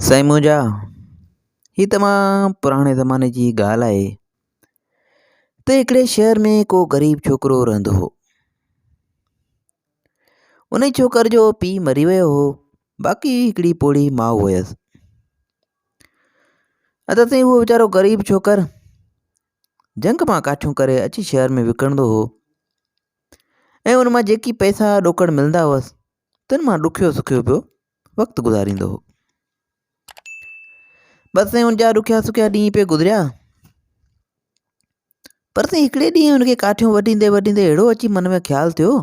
سائين منهنجا، هي تمام پراڻي زماني جي ڳالهه آهي ته هڪڙي شهر ۾ ڪو غريب ڇوڪرو رهندو هو. ان ڇوڪر جو پيء مري ويو هو، باقي هڪڙي پوڙهي ماء هيس. ادا سائين اهو ويچارو غريب ڇوڪر جهنگ مان ڪاٺيون ڪري اچي شهر ۾ وڪڻندو هو ۽ ان مان جيڪي پئسا ڏوڪڙ ملندا هئس تن مان ڏکيو سکيو پيو وقت گذاريندو هو. بس سائين ان جا ڏکيا سکيا ڏينهن پئي گذريا. پر سائين هڪڙي ڏينهن هن کي ڪاٺيون وڍيندي وڍيندي اهڙو اچي من ۾ خيال ٿيو.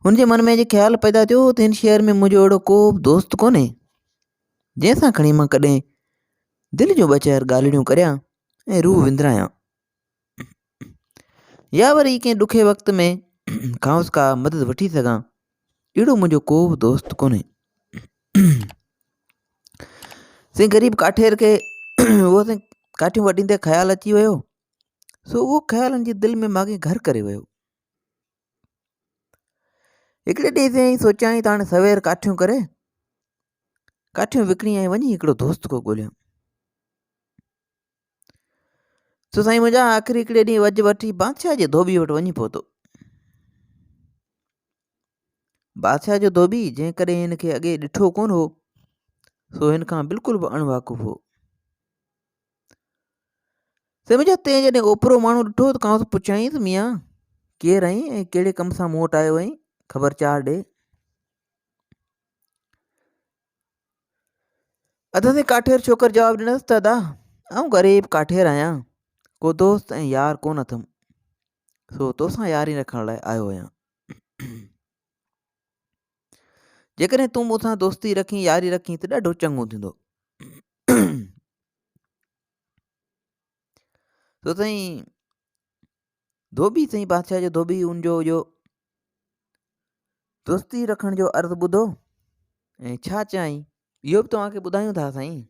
هن جي من ۾ اچي خيال پيدا ٿيو ته هن شهر ۾ منهنجو اهڙو ڪو به دوست ڪونهي جنهن سان کڻي مان ڪڏهن دل جون ٻه چار ڳالهڙيون ڪريان ۽ روح وندرايان. يا وري ڪنهن ڏکي وقت ۾ کانئس ڪا مدد وٺي سگهان اهڙو منهنجو ڪو به دوست ڪونهي. سائين غريب ڪاٺير کي اهو سائين ڪاٺيون وڍيندي خيال اچي ويو سو اهو خيال هن جي دل ۾ ماڳهين گهر ڪري ويو. هڪڙي ڏينهن سائين سوچيائين ته هاڻي سوير ڪاٺيون ڪري ڪاٺيون وڪڻي ۽ وڃي هڪڙو دوست ڪو ڳوليان. سو سائين منهنجا آخر هڪڙي ڏينهن وجهه وٺي بادشاهه جي ڌوٻي وٽ وڃي پهتو. بادشاهه جو ڌوٻي جنهن ڪڏهن هن کي اڳي ڏٺو ڪونه هو سو هن کان بلڪل به اڻ واقف هو. سائين منهنجا تنهن جڏهن اوپرو ماڻهو ڏٺو ته کانئس پڇيائين ته ميان ڪير آهين ۽ ڪهڙي ڪم سان مون وٽ آيو آهين خبر چار ڏي. ادا سائين ڪاٺير ڇوڪر جواب ڏنس ته ادا آئون غريب ڪاٺير آهيان ڪو دوست ۽ يار ڪونه اٿم سو توسان ياري رکڻ لاء آيو آهيان جيڪڏهن تون مون سان دوستي رکين ياري رکين ته ڏاڍو چڱو ٿيندو سو سائين ڌوٻي سائين بادشاهه جو ڌوٻي ان جو اهو دوستي رکڻ جو عرض ٻڌو ۽ ڇا چيائين اهو به توهان کي ٻڌايون ٿا سائين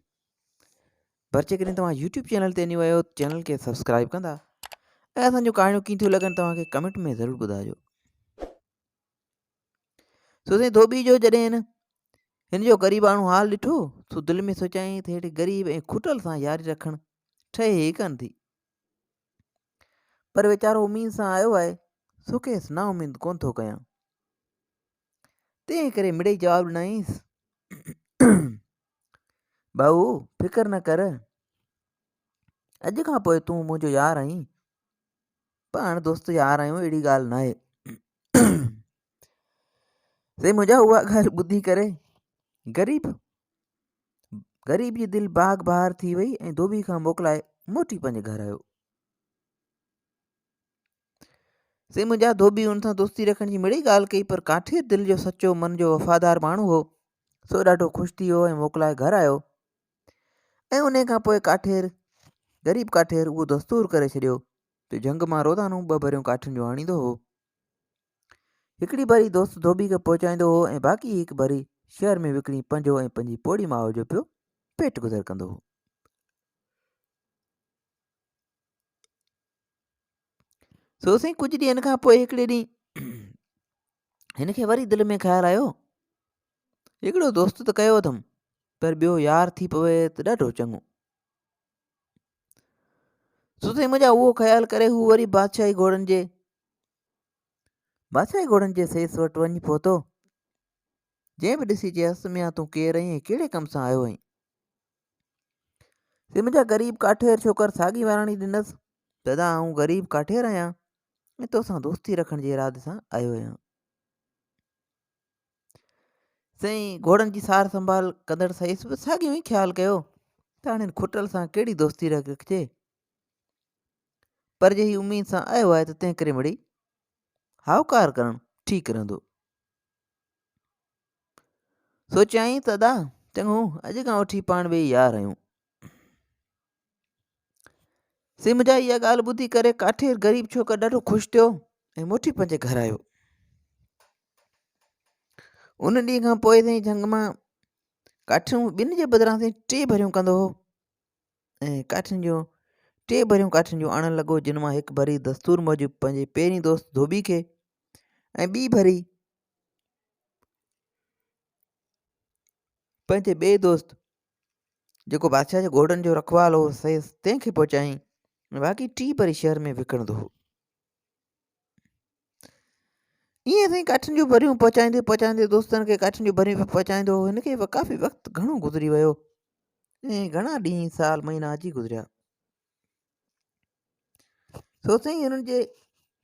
پر جيڪڏهن توهان يوٽيوب چينل تي نيو آهيو چينل کي سبسڪرائب ڪندا ۽ اسان جون ڪهاڻيون ڪيئن ٿيون لڳن توهان کي ڪمينٽ ۾ ضرور ٻڌايو سو سائين ڌوٻي جو جڏهن هن جو غريباڻو حال ڏٺو سو دل ۾ سوچيائين ته هيٺ غريب ۽ کٽل سان ياري رکڻ ٺهي ئي ڪانه ٿي پر ويچارو اميد سان آيو آهي، سو کيس نااميد ڪونه ٿو ڪيان. تنهن ڪري مڙئي جواب ڏنائينس، ڀائو فڪر نه ڪر، اڄ کان پوء تون منهنجو يار آهين. پاڻ دوست يار آهيون، اهڙي ڳالهه ناهي. سائين منهنجا اها ڳالهه ٻڌي ڪري غريب غريب جي دل باغ بهار ٿي وئي ۽ ڌوٻي کان موڪلائي موٽي پنهنجي گهر آيو. سي منهنجا ڌوٻي ان سان دوستي رکڻ جي مڙئي ڳالهه ڪئي پر ڪاٺير دل جو سچو من جو وفادار ماڻهو هو سو ڏاڍو خوش ٿي ويو ۽ موڪلائي گهر آيو ۽ ان کان پوء ڪاٺير غريب ڪاٺير اهو دستور ڪري ڇڏيو ته جهنگ مان روزانو ٻه ڀريون ڪاٺين جو آڻيندو هو هڪڙي ڀري دوست ڌوٻي کي پهچائيندو هو ۽ باقي هڪ ڀري شهر ۾ وڪڻي پنهنجو ۽ پنهنجي پوڙهي ماء جو پيو پيٽ گذر ڪندو هو. سو سائين ڪجهه ڏينهن کان پوء هڪڙي ڏينهن هن کي وري دل ۾ خيال آيو هڪڙو دوست ته ڪيو اٿم پر ٻيو يار ٿي پوي ته ڏاڍو چڱو سو سائين منهنجا اهو خيال ڪري هو وري بادشاهي گهوڙن جي بادشاهي گهوڙن جي سيس وٽ وڃي پهتو. جنهن به ڏسي چيس، ميان تون ڪير آهين ۽ ڪهڙي ڪم سان آيو آهين؟ سي منهنجا غريب ڪاٺير ڇوڪر ساڳي وراڻي ڏنس، دادا آئون غريب ڪاٺير آهيان ۽ توسان دوستي رکڻ جي ارادي سان آيو آهيان. سائين گهوڙن جي سار سنڀال ڪندڙ سيس به ساڳيو ئي خيال ڪيو ته هاڻي کٽل سان ڪهڙي دوستي رکجي پر جي هي اميد سان آيو آهي ته تنهن ڪري مڙئي هائوڪار ڪرڻ ٺيڪ رهندو. سوچيائين ته ادا چڱو اڄ کان وٺي پاڻ ٻئي يار آهيون. سي منهنجا اها ڳالهه ٻڌي ڪري ڪاٺير غريب ڇوڪر ڏاڍو خوش ٿيو ۽ موٽي پنهنجي گهر آيو. ان ڏينهن کان پوء سائين جهنگ مان ڪاٺيون ٻن جي بدران سائين ٽي ڀريون ڪندو هو. ۽ ڪاٺين جون ٽي ڀريون ڪاٺين جون آڻڻ لڳو، جن مان هڪ ڀري دستور موجب پنهنجي پهرين دوست ڌوٻي کي ۽ ٻي ڀري پنهنجي ٻئي دوست جيڪو بادشاهه جي گهوڙن جو رکوال هو سيس تنهن کي پهچايائين ۽ باقي ٽي پري شهر ۾ وڪڻندو هو. ائين سائين ڪاٺين جون ڀريون پهچائيندي پهچائيندي دوستن کي ڪاٺين جون ڀريون پهچائيندو هو. هن کي ڪافي وقت گهڻو گذري ويو ۽ گهڻا ڏينهن سال مهينا اچي گذريا. سو سائين هنن جي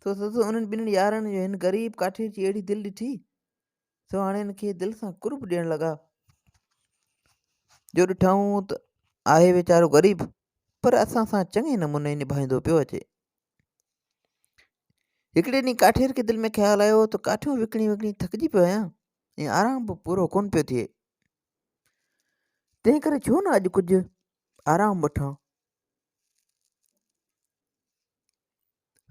سو سو انهن ٻنهي يارن جو هن غريب ڪاٺير جي اهڙي دل ڏٺي سو هاڻي هن کي دل سان قرب ڏيڻ لڳا جو ڏٺائون ته آهي ويچارو غريب پر اسان سان چڱي نموني نڀائيندو پيو اچي. هڪڙي ڏينهن ڪاٺير کي دل ۾ خيال آيو ته ڪاٺيون وڪڻي وڪڻي ٿڪجي پيو آهيان ۽ آرام به پورو ڪونه پيو ٿئي تنهن ڪري ڇو نه اڄ ڪجهه آرام وٺان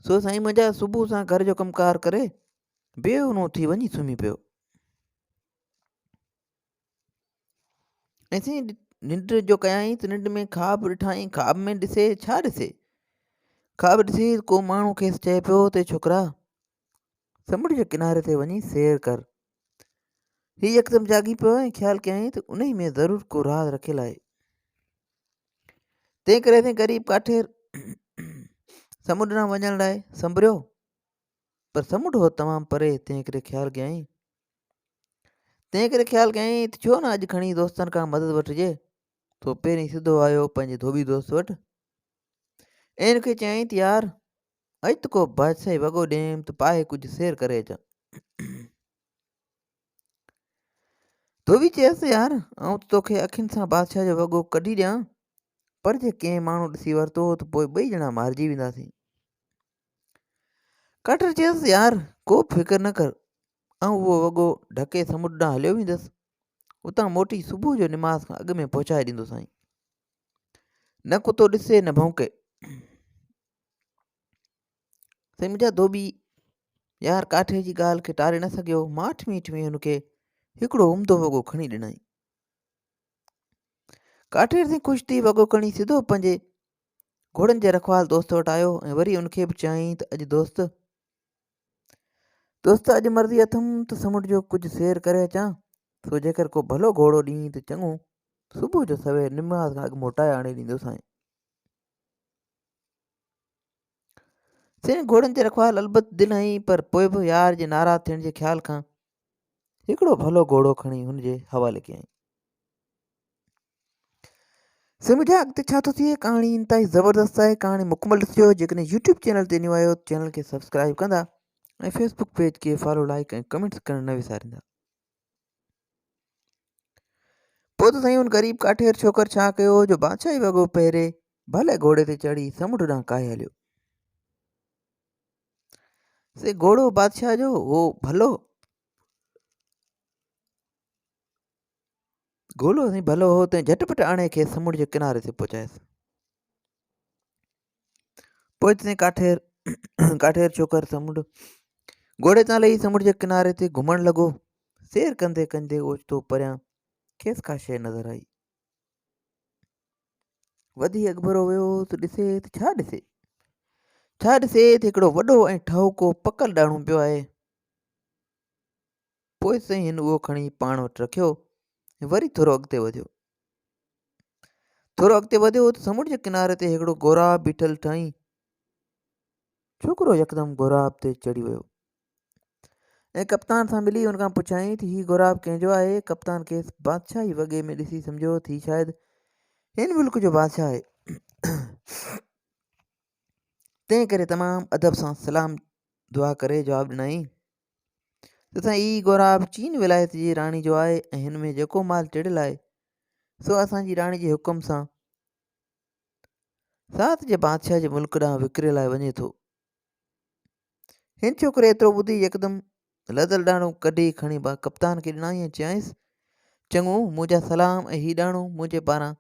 سو سائين منهنجا صبح سان گهر جو ڪم ڪار ڪري بي اونو ٿي وڃي سمهي پيو ۽ سائين ننڊ جو ڪيائين ته ننڊ ۾ خواب ڏٺائين خواب ۾ ڏسي ڇا ڏسي خواب ڏسي ڪو ماڻهو کيس چئي پيو ته ڇوڪرا سمنڊ جي ڪناري تي وڃي سير ڪر هي يڪدم جاڳي پيو ۽ خيال ڪيائين ته انهي ۾ ضرور ڪو راز رکيل آهي تنهن ڪري سائين غريب ڪاٺير سمنڊ ڏانهن وڃڻ لاء سنڀريو پر سمنڊ هو تمام پري تنهن ڪري خيال ڪيائين تنهن ڪري خيال ڪيائين ته ڇو نه اڄ کڻي دوستن کان مدد وٺجي سو پهرين سڌو آيو پنهنجي ڌوٻي دوست وٽ ۽ هن کي چيائين ته يار اڄ ته ڪو بادشاهي وڳو ڏيم ته پائي ڪجهه سير ڪري اچان ڌوٻي چيس، يار، آئون ته توکي اکين سان بادشاهه جو وڳو ڪڍي ڏيان، پر جي ڪنهن ماڻهو ڏسي ورتو ته پوء ٻئي ڄڻا مارجي وينداسين. ڪاٺر چيس، يار، ڪو به فڪر نه ڪر، آئون اهو وڳو ڍڪي سمنڊ ڏانهن هليو ويندس، اتان موٽي صبح جو نماز کان اڳ ۾ پهچائي ڏيندوسانء. نه ڪتو ڏسي نه ڀونڪي. سائين منهنجا ڌوٻي يار ڪاٺي جي ڳالهه کي ٽاري نه سگهيو ماٺ ميٺ ۾ هن کي هڪڙو عمدو وڳو کڻي ڏنائين ڪاٺير سائين خوش ٿي وڳو کڻي سڌو پنهنجي گهوڙن جي رکوال دوست وٽ آيو ۽ وري ان کي به چيائين ته اڄ دوست دوست اڄ مرضي اٿم ته سمنڊ جو ڪجهه سير ڪري اچان سو جيڪر ڪو ڀلو گهوڙو ڏين ته چڱو صبح جو سوير نماز کان اڳ موٽائي آڻي ڏيندوسانء سين گهوڙن تي رکوال البت دل هنئي پر پوء به يار جي ناراض ٿيڻ جي خيال کان هڪڙو ڀلو گهوڙو کڻي هن جي حوالي ڪيائين. سمجھا اڳتي ڇا ٿو ٿئي ڪهاڻي انتهائي زبردست آهي ڪهاڻي مڪمل ڏسجو جيڪڏهن يوٽيوب چينل تي نيو آهيو ته چينل کي سبسڪرائب ڪندا ۽ فيسبوڪ پيج کي فالو لائڪ ۽ ڪمينٽس ڪرڻ نه وساريندا پوء ته سائين ان غريب ڪاٺير ڇوڪر ڇا ڪيو جو بادشاهي وڳو پهري ڀلي گهوڙي تي چڙهي سمنڊ ڏانهن ڪاهي هليو. سي گهوڙو بادشاهه جو هو ڀلو گهوڙو سائين ڀلو هو تنهن جهٽ پٽ آڻي کيس سمنڊ جي ڪناري تي پهچايس. پوء تنهن ڪاٺير ڪاٺير ڇوڪر سمنڊ گهوڙي تان لهي سمنڊ جي ڪناري تي گهمڻ لڳو. سير ڪندي ڪندي اوچتو پريان کيس ڪا شيء نظر آئي. وڌي اڳڀرو ويو ته ڏسي ته ڇا ڏسي؟ ڇا ڏسي ته هڪڙو وڏو ۽ ٺاهوڪو پڪل ڏاڙهون پيو آهي. پوء سائين هن اهو کڻي پاڻ وٽ رکيو ۽ وري ٿورو اڳتي وڌيو. ٿورو اڳتي وڌيو ته سمنڊ جي ڪناري تي هڪڙو غوراب بيٺل ڏٺائين. ڇوڪرو يڪدم غوراب تي چڙهي ويو ۽ ڪپتان سان ملي ان کان پڇيائين ته هي غوراب ڪنهن جو آهي؟ ڪپتان کيس بادشاهي وڳي ۾ ڏسي سمجهيو ته هي شايد هن ملڪ جو بادشاهه آهي. تنهن ڪري تمام ادب سان سلام دعا ڪري جواب ڏنائين ته سائين هي غوراب چين ولايت جي راڻي جو آهي ۽ هن ۾ جيڪو مال چڙهيل آهي سو اسان جي راڻي جي حڪم سان سات جي بادشاهه جي ملڪ ڏانهن وڪري لاء وڃي ٿو. هن ڇوڪري ايترو ٻڌي يڪدم لڌل ڏاڻو ڪڍي کڻي ڪپتان کي ڏنائين ۽ چيائينس، چڱو منهنجا سلام ۽ هي ڏاڻو منهنجي پاران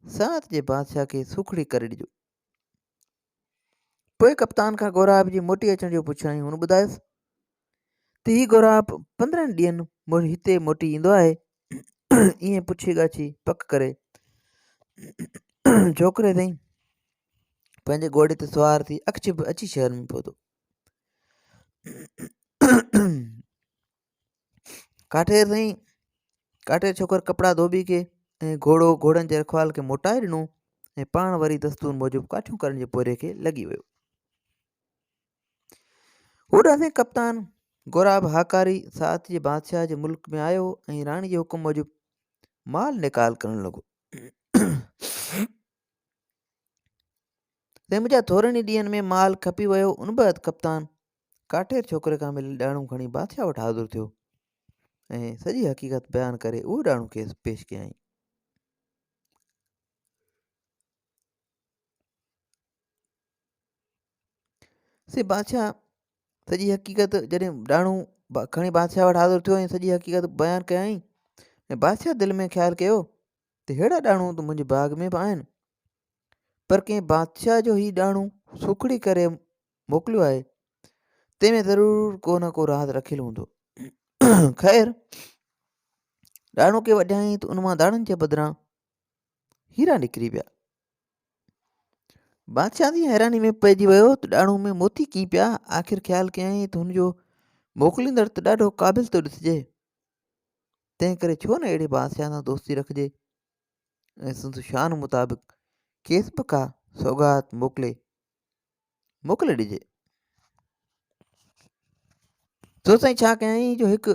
سات جي بادشاهه کي سوکڙي ڪري ڏجو. پوء ڪپتان کان غوراب جي موٽي اچڻ جو پڇيائين. هن ٻڌايس ته هي غوراب 15 ڏينهن هتي موٽي ايندو آهي. ائين پڇي ڳاڇي پڪ ڪري ڇوڪري سائين پنهنجي گهوڙي تي سوار ٿي اک ڇپ اچي شهر ۾ پهتو. ڪاٺير سائين ڪاٺير ڇوڪر ڪپڙا ڌوٻي کي ۽ گهوڙو گهوڙن جي رکوال کي موٽائي ڏنو ۽ پاڻ وري دستور موجب ڪاٺيون ڪرڻ جي پورهيي کي لڳي ويو. هوڏانهن ڪپتان غوراب هاڪاري ساعت جي بادشاهه جي ملڪ ۾ آيو ۽ راڻي جي حڪم موجب مال نيڪال ڪرڻ لڳو. سائين منهنجا ٿورن ئي ڏينهن ۾ مال کپي ويو. ان بعد ڪپتان ڪاٺير ڇوڪري کان مليل ڏاڙهون کڻي بادشاهه وٽ حاضر ٿيو ۽ سڄي حقيقت بيان ڪري اهو ڏاڙهون کيس پيش ڪيائين. سي بادشاهه سڄي حقيقت جڏهن ڏاڙهون کڻي بادشاهه وٽ حاضر ٿيو ۽ سڄي حقيقت بيان ڪيائين ۽ بادشاهه دل ۾ خيال ڪيو ته ههڙا ڏاڙهون ته منهنجي باغ ۾ به آهن پر ڪنهن بادشاهه جو هي ڏاڙهون سوکڙي ڪري موڪليو آهي تنهن ۾ ضرور ڪو نه ڪو راز رکيل هوندو. خير ڏاڙهون کي وڍيائين ته ان مان داڻن جي بدران هيرا نڪري پيا. بادشاهه جي حيراني ۾ پئجي ويو ته ڏاڙهون ۾ موتي ڪيئن پيا. آخر خيال ڪيائين ته هن جو موڪليندڙ ته ڏاڍو قابل ٿو ڏسجي، تنهن ڪري ڇو نه اهڙي بادشاهه سان دوستي رکجي ۽ سندس شان مطابق کيس به ڪا سوغات موڪلي موڪلي ڏجي. سو سائين ڇا ڪيائين جو هڪ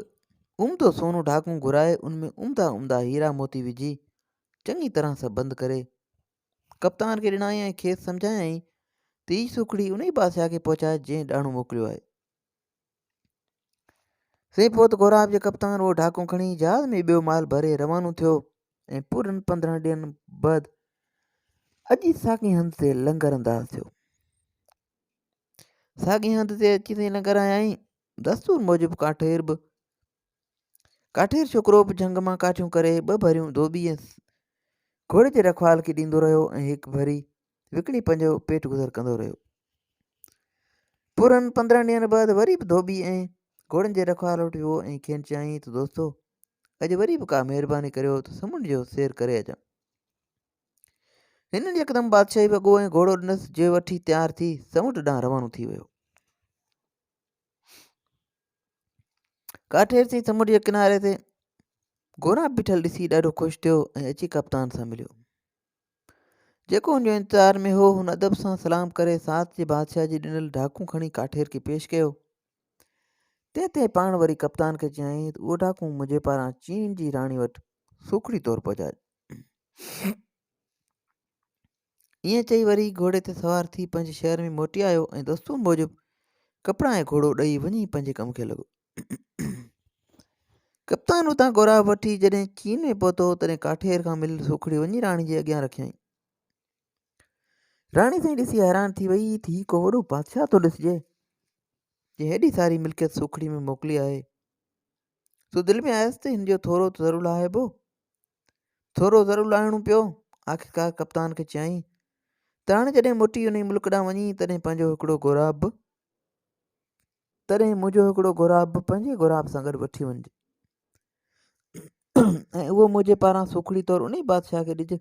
عمدو سونو ڍاڪون گهرائي ان ۾ عمدا عمدا هيرا موتي وجهي چڱي طرح سان بند ڪري ڪپتان کي ڏنائين ۽ کيس سمجهايائين ته هي سوکڙي انهي بادشاهه کي پهچاء جنهن ڏاڻو موڪليو آهي. سائين پوء ته غوراب جي ڪپتان اهو ڍاڪون کڻي جهاز ۾ ٻيو مال ڀري روانو ٿيو ۽ پورن 15 ڏينهن بعد اچي ساڳئي هنڌ تي لنگر انداز ٿيو. ساڳئي هنڌ تي اچي سائين لنگر آيائين. دستور موجب ڪاٺير به ڪاٺير ڇوڪرو به جهنگ مان ڪاٺيون ڪري ٻه ڀريون ڌوٻي ۽ گهوڙي جي رکوال کي ڏيندو رهيو ۽ هڪ ڀري وڪڻي پنهنجو پيٽ گذر ڪندو رهيو. پورن 15 ڏينهن بعد وري به ڌوٻي ۽ گهوڙن جي رکوال وٽ ويو ۽ کين چيائين ته دوستو اڄ وري به ڪا مهرباني ڪريو ته سمنڊ جو سير ڪري اچان. هنن يڪدم بادشاهي وڳو ۽ گهوڙو ڏنس جو وٺي تيار ٿي سمنڊ ڏانهن روانو ٿي ويو. ڪاٺير سائين سمنڊ جي ڪناري تي گورا بيٺل ڏسي ڏاڍو خوش ٿيو ۽ اچي ڪپتان سان مليو. جيڪو هن جو انتظار ۾ هو. هن ادب سان سلام ڪري ساعت جي بادشاهه جي ڏنل ڍاڪون کڻي ڪاٺير کي پيش ڪيو. تنهن تي پاڻ وري ڪپتان کي چيائين ته اهو ڍاڪون منهنجي پاران چين جي راڻي وٽ سوکڙي طور پهچائج. ائين چئي وري گهوڙي تي سوار ٿي پنهنجي شهر ۾ موٽي آيو ۽ دستور موجب ڪپڙا ۽ گهوڙو ڏئي وڃي پنهنجي ڪم کي لڳو. ڪپتان اتان غوراب وٺي جڏهن چين ۾ پهتو تڏهن ڪاٺير کان مليل سوکڙي وڃي راڻي جي اڳيان رکيائين. راڻي سائين ڏسي حيران ٿي وئي ته هي ڪو وڏو بادشاهه ٿو ڏسجي جنهن هيڏي ساري ملڪيت سوکڙي ۾ موڪلي آهي. سو دل ۾ آيس ته هن جو ٿورو ته ضرور لاهبو. ٿورو ضرور لاهڻو پيو. آخرڪار ڪپتان کي چيائين ته هاڻي جڏهن موٽي انهي ملڪ ڏانهن وڃين تڏهن پنهنجو هڪڙو غوراب به تڏهن منهنجو هڪڙو غوراب به پنهنجي غوراب سان گڏ وٺي وڃج ۽ اهو منهنجي پاران سوکڙي طور انهي بادشاهه کي ڏج.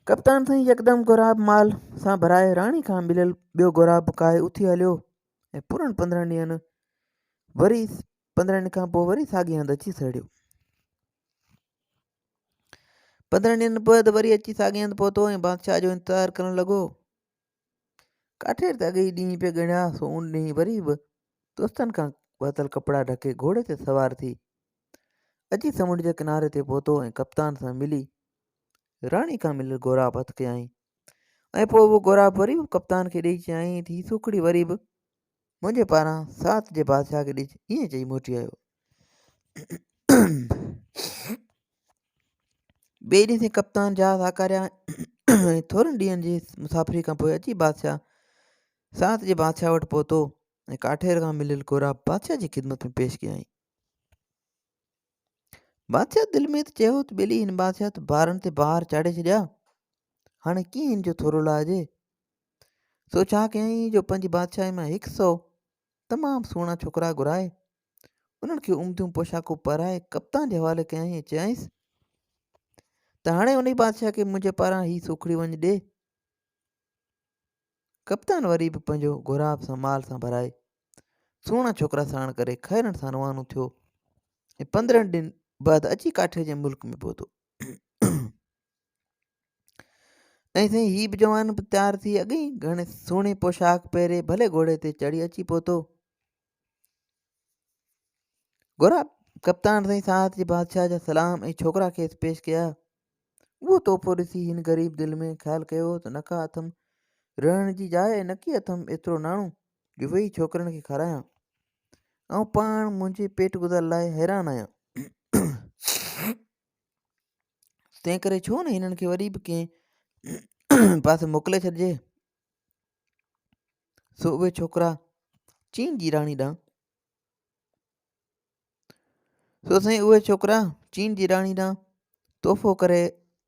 ڪپتان سائين يڪدم غوراب مال سان ڀرائي راڻي کان مليل ٻيو غوراب به ڪاهي اٿي هليو ۽ پورن 15 ڏينهن وري 15 ڏينهن کان پوء وري ساڳئي هنڌ اچي سهڙيو. 15 ڏينهن بعد وري اچي ساڳئي هنڌ پهتو ۽ بادشاهه جو انتظار ڪرڻ لڳو. ڪاٺير ته اڳي ئي ڏينهن پئي ڳڻيا، سو ان ڏينهن وري به دوستن کان ورتل ڪپڙا ڍڪي گهوڙي تي سوار ٿي اچي سمنڊ جي ڪناري تي پهتو ۽ ڪپتان سان ملي راڻي کان مليل غوراب هٿ ڪيائين ۽ پوء اهو غوراب وري به ڪپتان کي ڏيئي چيائين ته هي سوکڙي وري به منهنجي پاران سات جي بادشاهه کي ڏج. ائين چئي موٽي آيو. ٻئي ڏينهن سين ڪپتان جهاز هاڪاريا ۽ ٿورن ڏينهن جي مسافري کان پوء اچي بادشاهه سات جي بادشاهه وٽ پهتو ۽ ڪاٺير کان مليل غوراب بادشاهه جي خدمت ۾ پيش ڪيائين. بادشاهه دل ۾ ته چيو ته ٻيلي هن بادشاهه ته بارن تي بار چاڙهي ڇڏيا، هاڻي ڪيئن هن جو ٿورو لاهجي؟ سو ڇا ڪيائين جو پنهنجي بادشاهي مان هڪ سئو تمام سهڻا ڇوڪرا گهرائي انهن کي عمديون پوشاڪون پهرائي ڪپتان جي حوالي ڪيائين ۽ چيائينس ته هاڻي انهي بادشاهه کي منهنجي پاران هي سوکڙي وڃ ڏي. ڪپتان وري به پنهنجو غوراب سان مال سان ڀرائي سهڻا ڇوڪرا ساڻ ڪري خيرن سان روانو ٿيو. ۽ 15 ڏينهن بعد اچي ڪاٺير جي ملڪ ۾ پهتو. ۽ سائين هي به جوان به تيار ٿي اڳ ئي گهڻي سهڻي پوشاڪ پهري ڀلي گهوڙي تي چڙهي اچي پهتو. غوراب ڪپتان سائين ساهت جي بادشاهه جا سلام ۽ ڇوڪرا کيس پيش ڪيا. اهو تحفو ڏسي هن غريب دل ۾ خيال ڪيو ته نڪا اٿم رهڻ جي جاء ۽ نڪي اٿم ايترو ناڻو جو ويهي ڇوڪرن کي کارايان. آئون پاڻ منهنجي پيٽ گذر لاء حيران آهيان. تنهن ڪري ڇو نه هنن کي وري به ڪنهن پاسي موڪلي ڇڏجي. سو اهي ڇوڪرا چين جي راڻي ڏانهن سو سائين اهي ڇوڪرا چين جي راڻي ڏانهن تحفو ڪري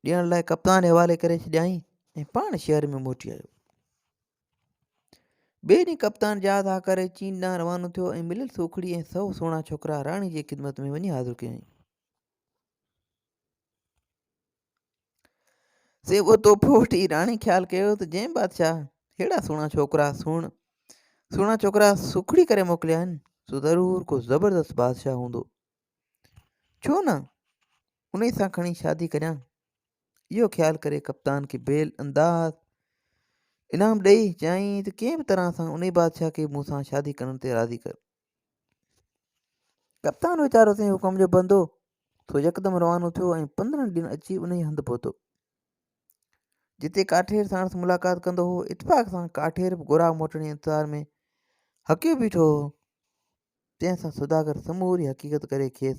ڏيڻ لاء ڪپتان جي حوالي ڪري ڇڏيائين ۽ پاڻ شهر ۾ موٽي آيو. ٻئي ڏينهن ڪپتان جهاز هاڪاري چين ڏانهن روانو ٿيو ۽ مليل سوکڙي ۽ 100 سهڻا ڇوڪرا راڻي جي خدمت ۾ وڃي حاضر ڪيائين. سي اهو تحفو وٺي راڻي خيال ڪيو ته جنهن بادشاهه ههڙا سهڻا ڇوڪرا سهڻ سهڻا ڇوڪرا سوکڙي ڪري موڪليا آهن سو ضرور ڪو زبردست بادشاهه هوندو ڇو نه انهي سان کڻي شادي ڪريان اهو خيال ڪري ڪپتان کي بيل انداز انعام ڏئي چيائين ته ڪنهن به طرح سان انهي بادشاهه کي مون سان شادي ڪرڻ تي راضي ڪر ڪپتان ويچارو سائين حڪم جو بندو سو يڪدم روانو ٿيو ۽ 15 ڏينهن اچي انهي هنڌ پهتو جتي ڪاٺير ساڻس ملاقات ڪندو هو. اتفاق سان ڪاٺير به غوراب موٽڻ جي انتظار ۾ هڪيو بيٺو هو. تنهن سان سوداگر سموري حقيقت ڪري کيس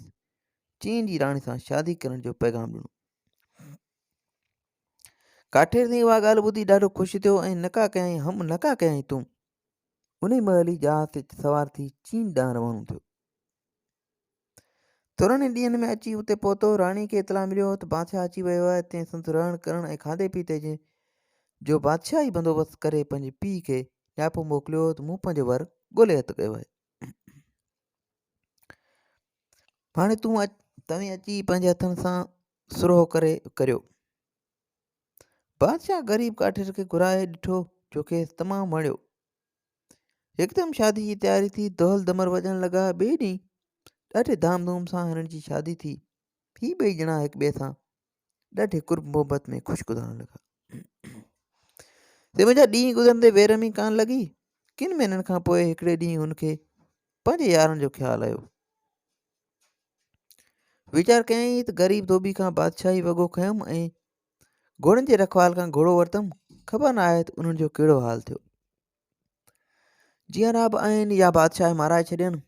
چين جي راڻي سان شادي ڪرڻ جو پيغام ڏنو. ڪاٺير سائين اها ڳالهه ٻڌي ڏاڍو خوش ٿيو ۽ نڪا ڪيائين هم نڪا ڪيائين تون. انهي مهل ئي جهاز تي سوار ٿي چين ڏانهن روانو ٿيو. ٿورن ئي ڏينهن ۾ اچي اتي پهتو. راڻي کي اطلاع مليو هو ته بادشاهه اچي ويو آهي، تنهن سندس رهڻ ڪرڻ ۽ کاڌي پيتي جي جو بادشاهي بندوبست ڪري پنهنجي پيء کي نياپو موڪليو ته مون پنهنجو ور ڳولي هٿ ڪيو آهي. هاڻي تون توهين اچي پنهنجي هٿن سان سرهو ڪري ڪريو. بادشاهه غريب ڪاٺير کي گهرائي ڏٺو جو کيس تمام وڻيو. هڪدم شادي جي تياري ٿي، دهل دمر وڄڻ لڳا. ٻئي ڏينهن ڏاڍي ڌام ڌوم سان هنن جي شادي ٿي. هي ٻئي ڄڻا هڪ ٻئي سان ڏاڍي قرب محبت ۾ خوش گذارڻ لڳا. سي منهنجا ڏينهن گذرندي ويرم ئي ڪانه لڳي. ڪن مهينن کان پوء هڪڙي ڏينهن هن کي پنهنجي يارن جو خيال آيو. ويچار ڪيائين ته غريب ڌوٻي کان بادشاهي وڳو کنيم ۽ گهوڙن جي رکوال کان گهوڙو ورتم، خبر نه آهي ته انهن جو ڪهڙو حال ٿيو. جيئرا به آهن يا بادشاهه مارائي ڇڏين،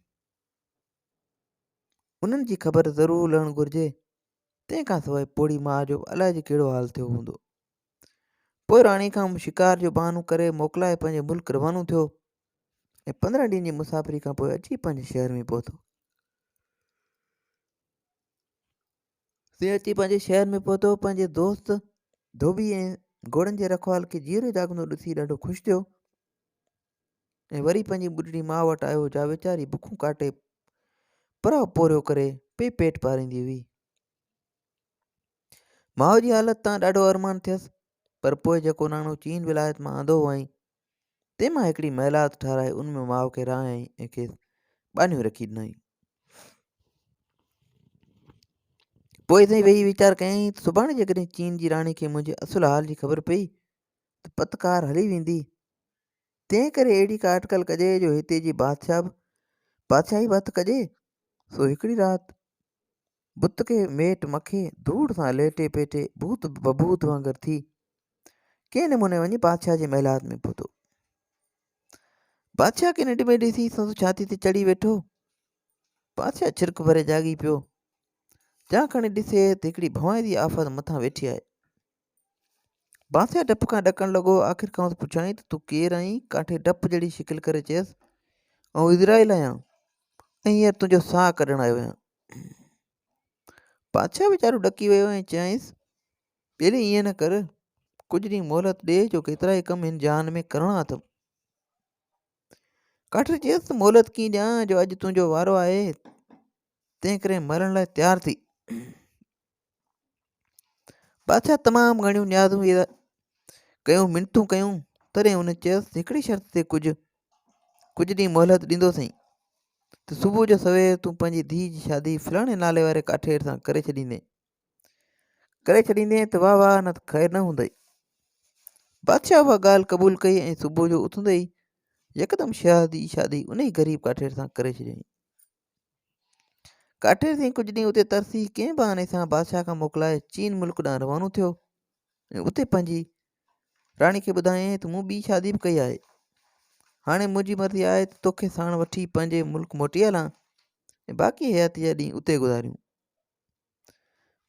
انهن جي خبر ضرور لهڻ گهرجي. تنهن کان سواء پوڙهي ماء جو به الائجي ڪهڙو حال ٿيو هوندو. پوء راڻي کان شڪار جو بهانو ڪري موڪلائي پنهنجي ملڪ روانو ٿيو ۽ 15 ڏينهن جي مسافري کان پوء اچي پنهنجي شهر ۾ پهتو. سي اچي پنهنجي شهر ۾ پهتو. پنهنجي دوست ڌوٻي ۽ گهوڙن جي رکوال کي جيئرو جاڳندو ڏسي ڏاڍو خوش ٿيو ۽ وري پنهنجي ٻڍڙي ماء وٽ آيو، جا ويچاري بکون ڪاٽي پرائو پورهيو ڪري پئي پيٽ پاريندي هئي. ماء جي حالت تان ڏاڍو ارمان ٿيس، پر پوء جيڪو ناڻو چين ولايت مان آندو هئائين، تنهن مان هڪڙي محلات ٺهرائي ان ۾ ماء کي رهايائين ۽ کيس ٻانهيون رکي ڏنائين. پوء سائين ويهي ويچار ڪيائين ته سڀاڻي جيڪڏهن چين جي راڻي کي منهنجي اصل حال جي خبر پئي ته پتڪار هلي ويندي، تنهن ڪري اهڙي ڪا اٽڪل ڪجي جو هتي جي بادشاهه به بادشاهي به هٿ ڪجي. سو هڪڙي رات بت کي ميٽ مکي ڌوڙ سان ليٽي پيٽي ڀوت ڀڀوت وانگر ٿي ڪنهن نموني وڃي بادشاهه جي محلات ۾ پهتو. بادشاهه کي ننڊ ۾ ڏسي سندس ڇاتي تي چڙهي ويٺو. بادشاهه ڇرڪ ڀري جاڳي پيو. جا کڻي ڏسي ته هڪڙي ڀوائتي آفت مٿان ويٺي آهي. بادشاهه ڊپ کان ڏڪڻ لڳو. آخر کانئس پڇيائين ته تون ڪير آهين؟ ڪاٺي ڊپ جهڙي شڪل ڪري چيس، آئون عزرائيل آهيان ۽ هينئر تنهنجو ساهه ڪڍڻ آيو آهيان. بادشاهه ويچارو ڏڪي ويو ۽ چيائينس، ٻيلي ائين نه ڪر، ڪجهه ڏينهن مهلت ڏي جو ڪيترائي ڪم هن جهان ۾ ڪرڻا اٿم. ڪاٺير چيس ته مهلت ڪيئن ڏيان جو اڄ تنهنجو وارو آهي، تنهن ڪري مرڻ لاء تيار ٿي. بادشاهه تمام گهڻيون نيازون ڪيون، منتون ڪيون، تڏهن هن چيس هڪڙي شرط تي ڪجهه ڪجهه ڏينهن مهلت ڏيندوسين. ته صبح جو سوير تون پنهنجي ڌيء جي شادي فلاڻي نالي واري ڪاٺير سان ڪري ڇڏيندين. ڪري ڇڏيندين ته واهه واهه نه ته خير نه هوندئي. بادشاهه اها ڳالهه قبول ڪئي ۽ صبح جو اٿندي ئي يڪدم شهزادي جي شادي انهي غريب ڪاٺير سان ڪري ڇڏيائين. ڪاٺير سائين ڪجهه ڏينهن اتي ترسي ڪنهن بهاني سان بادشاهه کان موڪلائي چين ملڪ ڏانهن روانو ٿيو ۽ اتي پنهنجي راڻي کي ٻڌايائين ته مون ٻي شادي به ڪئي آهي هاڻي منهنجي مرضي آهي ته توکي ساڻ وٺي پنهنجي ملڪ موٽي هلان ۽ باقي حياتي جا ڏينهن اتي گذاريون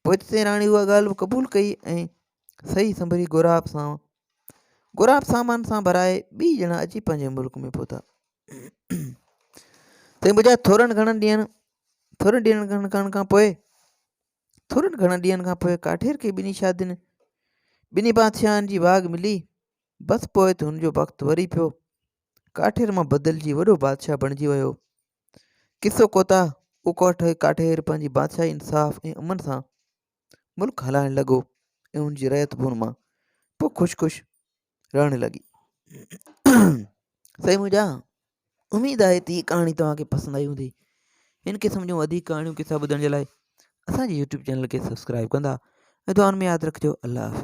پوء ته سائين راڻي اها ڳالهه به قبول ڪئي ۽ صحيح سنڀري غوراب سان غوراب سامان سان ڀرائي ٻئي ڄڻا اچي پنهنجي ملڪ ۾ پهتا. سائين منهنجا ٿورن گهڻن ڏينهن ٿورن ڏينهن گهڻن ڪرڻ کان پوء ٿورن گهڻن ڏينهن کان پوء ڪاٺير کي ٻنهي شادين ٻنهي بادشاهن جي واڳ ملي بس پوء ته هن جو بخت وري پيو ڪاٺير مان بدلجي وڏو بادشاهه بڻجي ويو. قصو ڪوتاهه، اهو ڪاٺير پنهنجي بادشاهي انصاف ۽ امن سان ملڪ هلائڻ لڳو ۽ ان جي رعيت به ان مان پوء خوش خوش رهڻ لڳي. سائين منهنجا اميد آهي ته هي ڪهاڻي توهان کي پسند آئي هوندي. هن قسم جون وڌيڪ ڪهاڻيون قصا ٻڌڻ جي لاء اسان جي يوٽيوب چينل کي سبسڪرائب ڪندا ۽ دعائن ۾ ياد رکجو. الله حافظ.